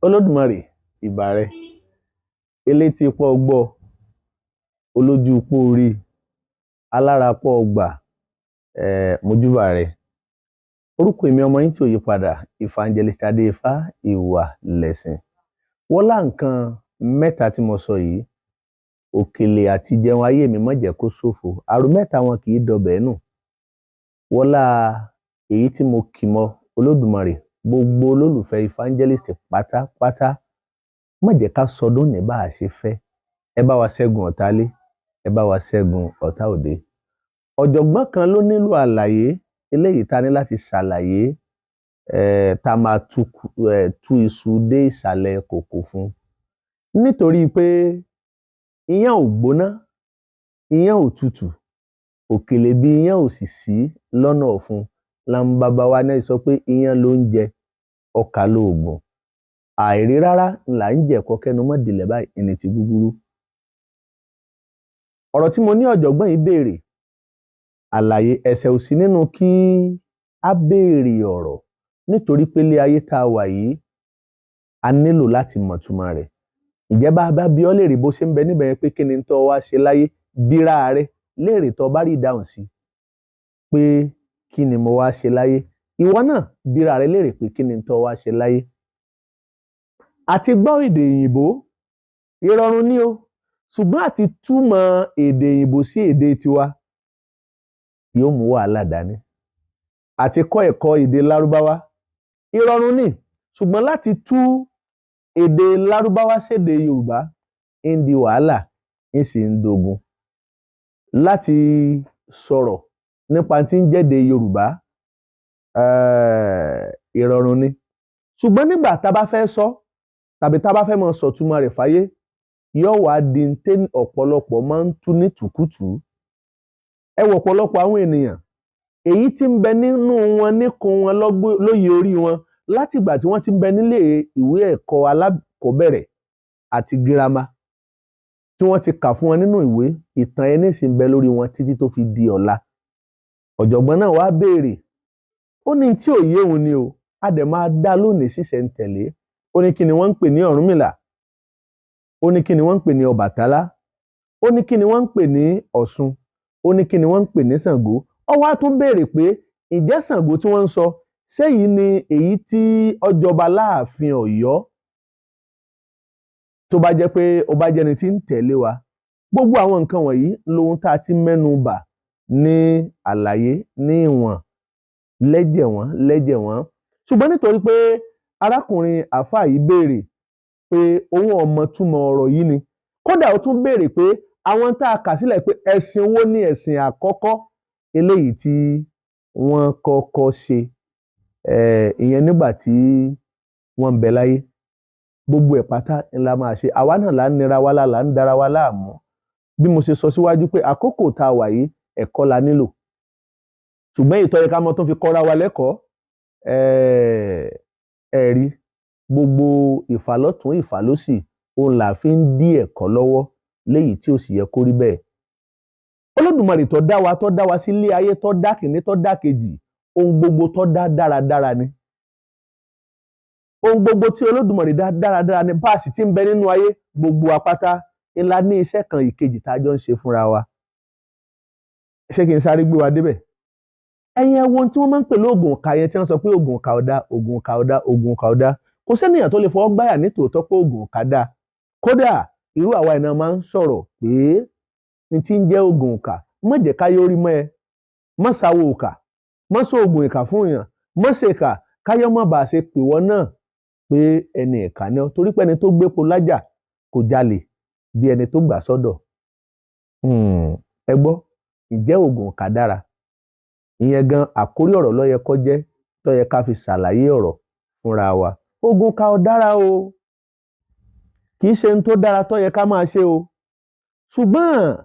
Olódùmarè, ìbà rẹ, elétí pọ́ gbọ́, olójú pọ́ rí, alára pọ́ gbà, mojúbà rẹ. Orúkọ èmi ọmọ yín tí ò yí padà, Evangelist Adéifá Ìwà Lẹ̀sìn. Wọ́lá nǹkan mẹ́ta tí mo sọ yìí, òkèlè àti jẹun ayé mi má jẹ́ kó ṣòfò, àrò mẹ́ta wọn kì í dọbẹ̀ nù. Wọ́lá èyí tí mo kì mọ́ Olódùmarè, gbogbo olólùfẹ́ Evangelist pátápátá, má jẹ́ ká sọdún ní bá a ṣe fẹ́. Ẹ bá wa ṣẹ́gun ọ̀tá lé, ẹ bá wa ṣẹ́gun ọ̀tá òde. Ọ̀jọ̀gbọ́n kan ló nílò àlàyé eléyìí tá ní láti ṣàlàyé, tá a máa tú iṣu dé ìsàlẹ̀ kòkò fún. Nítorí pé iyán ò gbóná, iyán ò tutù, òkèlè bí iyán ò sì sí lọ́nà ọ̀fun. Làwọn bàbá wa náà sọ pé iyán ló ń jẹ, ọkà lóògùn. Àìrí rárá là ń jẹ̀kọ kẹ́nu mọ́ dìlẹ̀ báyìí ẹni tí gúgúrú. Ọ̀rọ̀ tí mo ní ọ̀jọ̀gbọ́n yìí béèrè àlàyé, ẹ̀ṣẹ̀ ò sí nínú kí á béèrè ọ̀rọ̀, nítorí pé ilé ayé tá a wà yìí a nílò láti mọ̀ túmọ̀ rẹ̀. Ǹjẹ́ bá a bá bi ọ́ léèrè bó ṣe ń bẹ níbẹ̀ yẹn pé kí ni tó wá ṣe láyé, bíra rẹ léèrè tó bá rí ìdáhùn sí pé kí ni mo wá ṣe láyé. Ìwọ náà bíra rẹ léèrè pé kí ni tó wá ṣe láyé. Àti gbọ́ èdè òyìnbó ìrọ̀rùn ni o, ṣùgbọ́n àti túmọ̀ èdè òyìnbó sí èdè tiwa yóò mú wàhálà dání. Àti kọ́ ẹ̀kọ́ èdè Lárúbáwá ìrọ̀rùn ni, ṣùgbọ́n láti tú èdè Lárúbáwá sédè Yorùbá ń di wàhálà, ń sì ń dogun. Láti sọ̀rọ̀ nípa tí ń jẹ́de Yorùbá ìrọ̀rùn ni, ṣùgbọ́n nígbà tá a bá fẹ́ sọ tàbí tá a bá fẹ́ mọ sọ̀túmọ̀ rẹ̀ fáyé, yóò wá di ntẹ́ ọ̀pọ̀lọpọ̀ máa ń tú ní tùkùtù. Ẹ wo ọ̀pọ̀lọpọ̀ àwọn ènìyàn, èyí tí ń bẹ nínú wọn níkùn wọn lóye orí wọn látìgbà tí wọ́n ti ń bẹ nílé ìwé ẹ̀kọ́ alákọ̀ọ́bẹ̀rẹ̀ àti girama tí wọ́n ti kà fún wọn nínú ìwé ìtàn ẹni sì ń bẹ lórí wọn títí tó fi di ọ̀la. Ọ̀jọ̀gbọ́n náà wá béèrè, ó ní tí ò yé òun ni o, a dẹ̀ máa dá lónìí ṣíṣẹ̀ ń tẹ̀lé. Ó ní kí ni wọ́n ń pè ní Ọ̀rúnmìlà, ó ní kí ni wọ́n ń pè ní Ọbàtálá, ó ní kí ni wọ́n ń pè ní Ọ̀ṣun, ó ní kí ni wọ́n ń pè ní Ṣàngó. Ó wá tún béèrè pé ǹjẹ́ Ṣàngó tí wọ́n ń sọ séyìí ni èyí tí ó jọba láàfin Ọ̀yọ́? Tó bá jẹ́ pé ó bá jẹ́ni tí ń tẹ̀lé wa, gbogbo àwọn nǹkan wọ̀nyí lohun tá a ti mẹ́nu bà ní àlàyé ní ìwọ̀n lẹ́jẹ̀ wọ́n lẹ́jẹ̀ wọ́n. Ṣùgbọ́n nítorí pé arákùnrin àáfàá yìí béèrè pé òun ò mọ̀ túmọ̀ ọ̀rọ̀ yìí ni, kódà ó tún béèrè pé àwọn tá a kà sílẹ̀ pé ẹ̀sìn wo ni ẹ̀sìn àkọ́kọ́ eléyìí tí wọ́n kọ́kọ́ ṣe, ìyẹn nígbà tí wọ́n ń bẹ láyé. Gbogbo ẹ̀ pátá la máa ṣe, àwa náà là ń nira wa là ń dara wa láàmú. Bí mo ṣe sọ síwájú pé àkókò tá a wà yìí ẹ̀kọ́ la nílò, ṣùgbọ́n ìtọ́ yẹ ká mọ́ tó fi kọ́ra wa lẹ́kọ̀ọ́. Ẹ̀rí gbogbo ìfàlọ́tún ìfàlósì òun là fi ń dí ẹ̀kọ́ lọ́wọ́ léyìí tí ò sì yẹ kó rí bẹ́ẹ̀. Olódùmarè tó dá wa, tó dá wa sílé ayé, tó dá kìíní, tó dá kejì, ohun gbogbo tó dá dáradára ni. Ohun gbogbo tí Olódùmarè dá dáradára ni. Bá a sì ti ń bẹ nínú ayé, gbogbo apáta ńlá ní iṣẹ́ kan ìkejì tá a jọ ń ṣe fúnra wa. Ṣé kí n sáré gbé wa débẹ̀? Ẹ̀yin ẹ wo ohun tí wọ́n máa ń pè lóògùn ọ̀kà yẹn, tí wọ́n sọ pé oògùn ọ̀kà ọ̀dà, oògùn ọ̀kà ọ̀dà, oògùn ọ̀kà ọ̀dà. Kò sẹ́nìyàn tó lè fọwọ́ gbáyà ní tòótọ́ pé oògùn ọ̀kà dá. Kódà irú àwa iná máa ń sọ̀rọ̀ pé ní tí ń jẹ́ oògùn ọ̀kà, má jẹ́ káyé orí mọ́ ẹ, má sáwó ọ̀kà, má sọ oògùn ìkà fún èèyàn, má ṣe ìkà, káyọ́ má bàa ṣe pè wọ́n náà pé ẹni ìkà ni ọ́, torí pé ẹni tó gbépo lájà kò jalè bí ẹni tó gbà sọ́dọ̀. Ẹ gbọ́, ǹjẹ́ oògùn ọ̀kà dára? Ìyẹn gan àkórí ọ̀rọ̀ ló yẹ kó jẹ́, tó yẹ ká fi ṣàlàyé ọ̀rọ̀ fúnra wa. Oògùn ọ̀kà ò dára o, kì í ṣe ohun tó dára tó yẹ ká máa ṣe o. Ṣùgbọ́n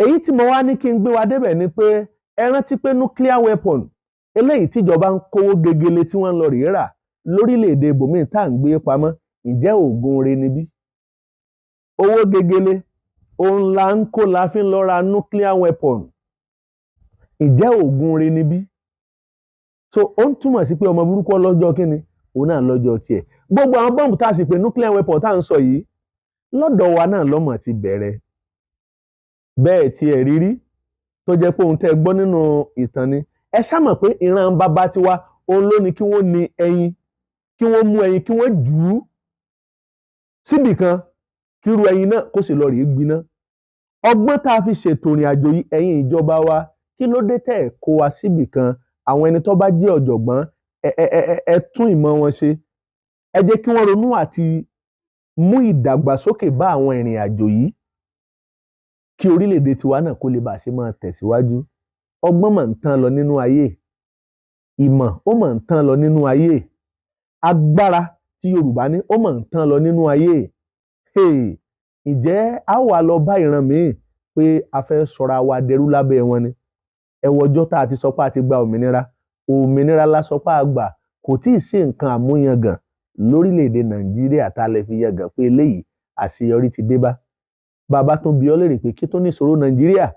èyí tí mo wá ní kí n gbé wa débẹ̀ ni pé ẹ rántí pé nuclear weapon eléyìí tíjọba ń kówó gegele tí wọ́n ń lọ rèé rà lórílẹ̀‐èdè ibòmíì tá à ń gbé pamọ́, ǹjẹ́ oògùn re níbí? Owó gegele òun là ń kó la fi ń lọ ra nuclear weapon, ǹjẹ́ oògùn re níbí? So ó ń túmọ̀ sí pé ọmọ burúkú ọlọ́jọ́ kí ni òun náà lọ́jọ́ tiẹ̀. Gbogbo àwọn bọ́ǹbù tá a sì pé nuclear weapon tá à ń sọ yìí lọ́dọ̀ wa náà lọ́mọ̀ ti bẹ̀rẹ̀. Bẹ́ẹ̀ tí ẹ̀ rírí tó jẹ́ pé ohun tẹ́ ẹ gbọ́ nínú ìtàn ni. Ẹ ṣá mọ̀ pé ìran bàbá tiwa òun ló ní kí wọ́n ní ẹyin, kí wọ́n mú ẹyin kí wọ́n jù ú síbì kan, kí irú ẹyin náà kó sì lọ rèé gbiná. Ọgbọ́n tá a fi ṣètò ìrìn àjò yìí, ẹ̀yin ìjọba wa, kí ló dé tẹ́ ẹ̀ kó wa síbì kan? Àwọn ẹni tó bá jẹ́ ọ̀jọ̀gbọ́n, ẹ tún ìmọ̀ wọn ṣe. Ẹ jẹ́ kí wọ́n ronú àti mú ìdàgbàsókè bá àwọn ìrìn àjò yìí, kí orílẹ̀-èdè tiwa náà kó lè bá a ṣe máa tẹ̀síwájú. Ọgbọ́n mà ń tán lọ nínú ayé, ìmọ̀ ó mà ń tán lọ nínú ayé, agbára tí Yorùbá ní ó mà ń tán lọ nínú ayé. Ǹjẹ́ a wà lọ bá ìran míì pé a fẹ́ sọra wa dẹrú lábẹ́ wọn ni? Ẹ wo ọjọ́ tá a ti sọ pé a ti gba òmìnira, òmìnira la sọ pé a gbà, kò tí ì sí nǹkan àmúyangàn lórílẹ̀-èdè Nàìjíríà tá a lè fi yangàn pé eléyìí àṣeyọrí ti dé bá. Bàbá tún bi ọ́ léèrè pé kí tó ní ìṣòro Nàìjíríà,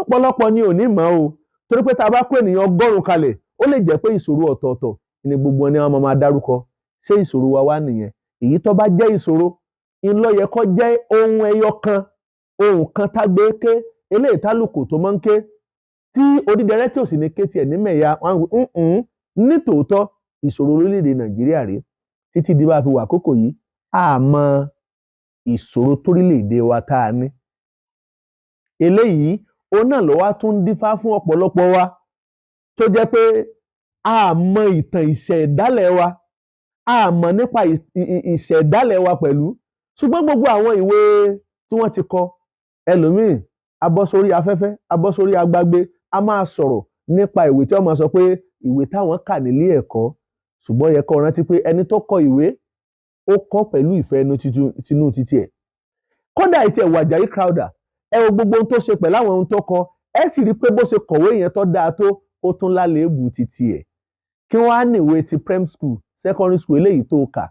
ọ̀pọ̀lọpọ̀ ni ò ní mọ̀ o, torí pé tá a bá kó ènìyàn 100 kalẹ̀, ó lè jẹ́ pé ìṣòro ọ̀tọ̀ọ̀tọ̀ ni gbogbo ni wọ́n máa dárúkọ. Ṣé ìṣòro wa wá nìyẹn? Èyí tó bá jẹ́ ìṣòro ńlọ yẹ kó jẹ́ ohun ẹyọ kan, ohun kan tágbé ké, eléyìí tálùkù tó máa ń ké, tí odídẹrẹ́ tí ò sì ní ké tiẹ̀ ní mẹ̀yà wọn ní tòótọ́ ìṣòro orílẹ̀-èdè Nàìjíríà rèé. Títí di bá a fi wà àkókò yìí, a mọ ìṣòro torílẹ̀-èdè wa tá a ní. Eléyìí òun náà ló wá tún dífá fún ọ̀pọ̀lọpọ̀ wa tó jẹ́ pé a mọ ìtàn ìṣẹ̀dálẹ̀ wa, a mọ̀ nípa ìṣẹ̀dálẹ̀ wa pẹ̀lú. Ṣùgbọ́n gbogbo àwọn ìwé tí wọ́n ti kọ, ẹlòmíì a bọ́ sórí afẹ́fẹ́, a bọ́ sórí agbágbé, a máa sọ̀rọ̀ nípa ìwé tí wọ́n máa sọ pé ìwé táwọn kà nílé ẹ̀kọ́. Ṣùgbọ́n yẹ kó rántí pé ẹni tó kọ ìwé ó kọ pẹ̀lú ìfẹ́ inú tinú títí ẹ̀. Kódà ìtì ẹ̀wà Àjàyí Crowther, ẹ wo gbogbo ohun tó ṣe pẹ̀lú àwọn ohun tó kọ, ẹ sì rí i pé bó ṣe kọ̀wé yẹn tó dáa tó, ó tún lálébù títí ẹ̀. Kí wọ́n á níwèé ti prem school, secondary school eléyìí tó kà,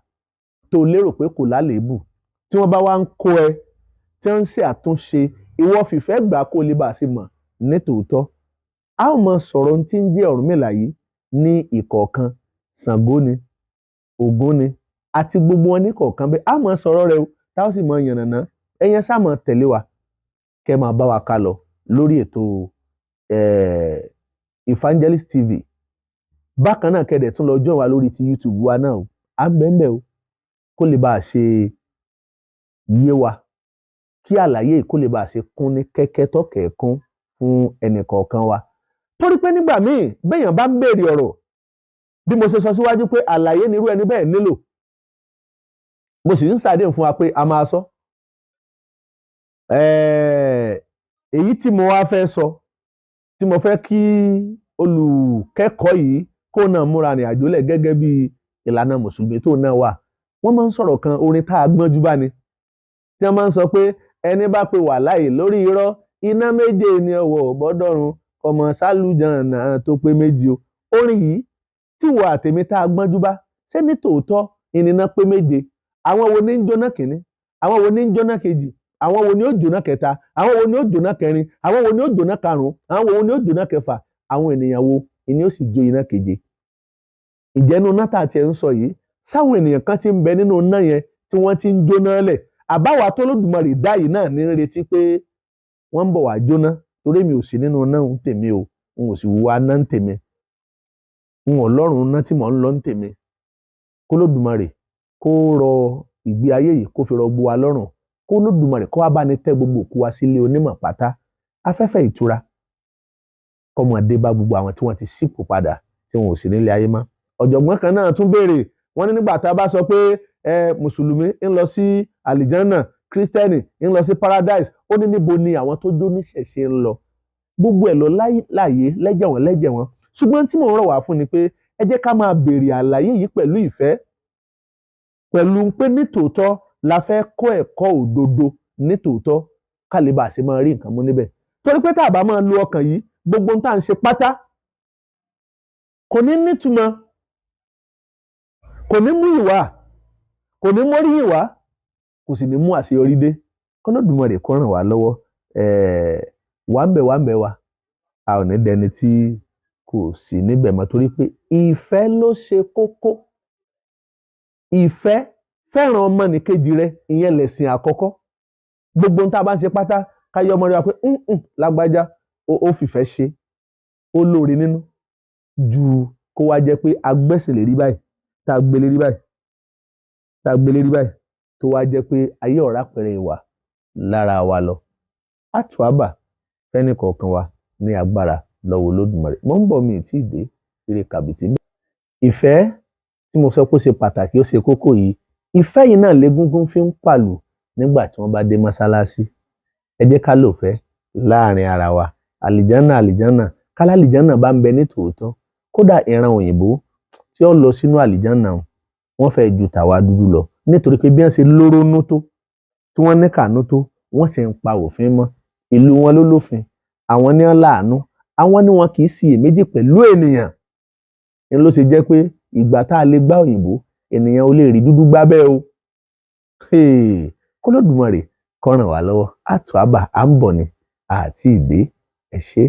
tó lérò pé kò lálébù, tí wọ́n bá wá ń kó ẹ, tí wọ́n ń ṣe àtúnṣe, ìwọ fìfẹ́ gbà kó lè bá a ṣe mọ̀ ní tòótọ́. A ó mọ sọ̀rọ̀ ohun tí ń jẹ́ Ọ̀rúnmìlà yìí ní ìkọ̀ọ̀kan. Ṣàngó ni, Ògún ni, àti gbogbo wọn ní kọ̀ọ̀kan bẹ́ẹ̀. A mọ sọ̀rọ̀ rẹ o, tá ó sì mọ yànnàná. Ẹ̀yin ṣá mọ tẹ̀lé wa, kẹ́ máa bá wa ká lọ lórí ètò Evangelist TV. Bákan náà kẹ́dẹ̀ tún lọ join wa lórí ti YouTube wa náà o, à ń bẹ́ẹ̀ bẹ́ẹ̀ o, kó lè bá a ṣe yé wa, kí àlàyé kó lè bá a ṣe kún ní kẹ́kẹ́ tọ́kẹ̀ kún fún ẹnì kọ̀ọ̀kan wa. Torí pé nígbà míì béèyàn bá ń béèrè ọ̀rọ̀, bí mo ṣe sọ síwájú pé àlàyé nírú ẹni bẹ́ẹ̀ nílò, mo sì ń ṣàdéhùn fún wa pé a máa sọ. Èyí tí mo wá fẹ́ sọ, tí mo fẹ́ kí olùkẹ́kọ̀ọ́ yìí kó náà múra rìn àjò lẹ̀ gẹ́gẹ́ bí ìlànà mùsùlùmí tó náà wà. Wọ́n máa ń sọ̀rọ̀ kan, orin tá a gbọ́njú bá ni, tí wọ́n máa ń sọ pé ẹni bá pe wàláì lórí irọ́, iná méje ni ọwọ́ bọ́dọ̀run, ọmọ sálùjàn náà tó pé méjì o. Orin yìí tí wọ àtẹ̀mí tá a gbọ́njú bá, ṣé ní tòótọ́ ìnìna pé méje? Àwọn wo ní ń jóná kìíní? Àwọn wo ní ń jóná kejì? Àwọn wo ni ó jóná kẹta? Àwọn wo ni ó jóná kẹrin? Àwọn wo ni ó jóná karùn-ún? Àwọn wo ni ó jóná kẹfà? Àwọn ènìyàn wo ni ó sì jó iná keje? Ìjẹ́nu iná tá a tiẹ̀ ń sọ yìí, sáwọn ènìyàn kan ti ń bẹ nínú iná yẹn tí wọ́n ti ń jóná lẹ̀. Àbáwá tó Olódùmarè dá yìí náà ní ń retí pé wọ́n ń bọ̀ wá jóná, torí mi ò sí nínú iná ń tèmi o, n ò sì wúwa iná ń tèmi, n ò lọ́rùn iná tí mò ń lọ ń tèmi. Kó Olódùmarè kó rọ ìgbé ayé yìí, kó fi rọ gbogbo wa lọ́rùn, kó Olódùmarè kó wá bá ní tẹ́ gbogbo òkú wa sílé onímọ̀ pátá. Afẹ́fẹ́ ìtura kọ́mọdé bá gbogbo àwọn tí wọ́n ti ṣípò padà tí wọn ò sí nílé ayé mọ́. Ọ̀jọ̀gbọ́n kan náà tún béèrè, wọ́n ní nígbà tá a bá sọ pé mùsùlùmí ń lọ sí àlìjánà, kírísítẹ́nì ń lọ sí paradise, ó ní níbo ni àwọn tó jó níṣẹ̀ṣe ń lọ? Gbogbo ẹ̀ lọ láàyè lẹ́jẹ̀ wọ́n lẹ́jẹ̀ wọ́n. Ṣùgbọ́n tí mò ń rọ̀ wá fún ni pé ẹ jẹ́ ká máa béèrè àlàyé yìí pẹ̀lú ìfẹ́, pẹ̀lú pé nítòótọ́ la fẹ́ kọ́ ẹ̀kọ́ òdodo nítòótọ́, ká lè bá a ṣe máa rí nǹkan mú níbẹ̀. Torí pé tá a bá máa lo ọkàn yìí, gbogbo ohun tá à ń ṣe pátá kò ní nítumọ̀, kò ní mú ìwà, kò ní móríyìn wá, kò sì ní mú àṣeyọrí dé. K'Olódùmarè kó ràn wá lọ́wọ́. Wà ń bẹ̀ wá ń bẹ̀ wá, a ò ní dẹni tí kò sí níbẹ̀ mọ́, torí pé ìfẹ́ ló ṣe kókó. Ìfẹ́, fẹ́ràn ọmọnìkejì rẹ, ìyẹn lẹ̀sìn àkọ́kọ́. Gbogbo ohun tá a bá ń ṣe pátá, káyọ̀ ọmọ rẹ wá pé lágbájá ó fìfẹ́ ṣe, ó lóore nínú, ju kó wá jẹ́ pé agbẹ́sìn lè rí báyìí, tá a gbélé rí báyìí, tá a gbélé rí báyìí, tó wá jẹ́ pé ayé ọ̀rá pẹ̀rẹ̀ ìwà lára wa lọ. Àtúwábà fẹ́ni kọ̀ọ̀kan wa ní agbára lọ́wọ́ Olódùmarè. Mo ń bọ̀, mi ì tí ì dé eré kàbìtì. Ìfẹ́ tí mo sọ pé ó ṣe pàtàkì, ó ṣe kókó yìí, ìfẹ́ yìí náà légúngún fi ń pàlù nígbà tí wọ́n bá dé mọ́sálásí. Ẹ jẹ́ ká lò fẹ́ láàrin ara wa. Àlìjánà, àlìjánà, kálá àlìjánà bá ń bẹ ní tòótọ́, kódà ìran òyìnbó tí ó lọ sínú àlìjánà, wọ́n fẹ́ ju tàwa dúdú lọ, nítorí pé bí wọ́n ṣe lórónú tó, tí wọ́n ní kànú tó, wọ́n sì ń pa òfin mọ́. Ìlú wọn ló lófin, àwọn ní wọ́n láàánú, àwọn ní wọn kì í ṣiyèméjì pẹ̀lú ènìyàn. Ní ló ṣe jẹ́ pé ìgbà tá a lè gbá òyìnbó, ènìyàn ò lè rí dúdú gbá bẹ́ẹ̀ o. K'Olódùmarè kó ràn wá lọ́wọ́. Àtúwábà à ń bọ̀ ni àti ìdè. Ẹ ṣé.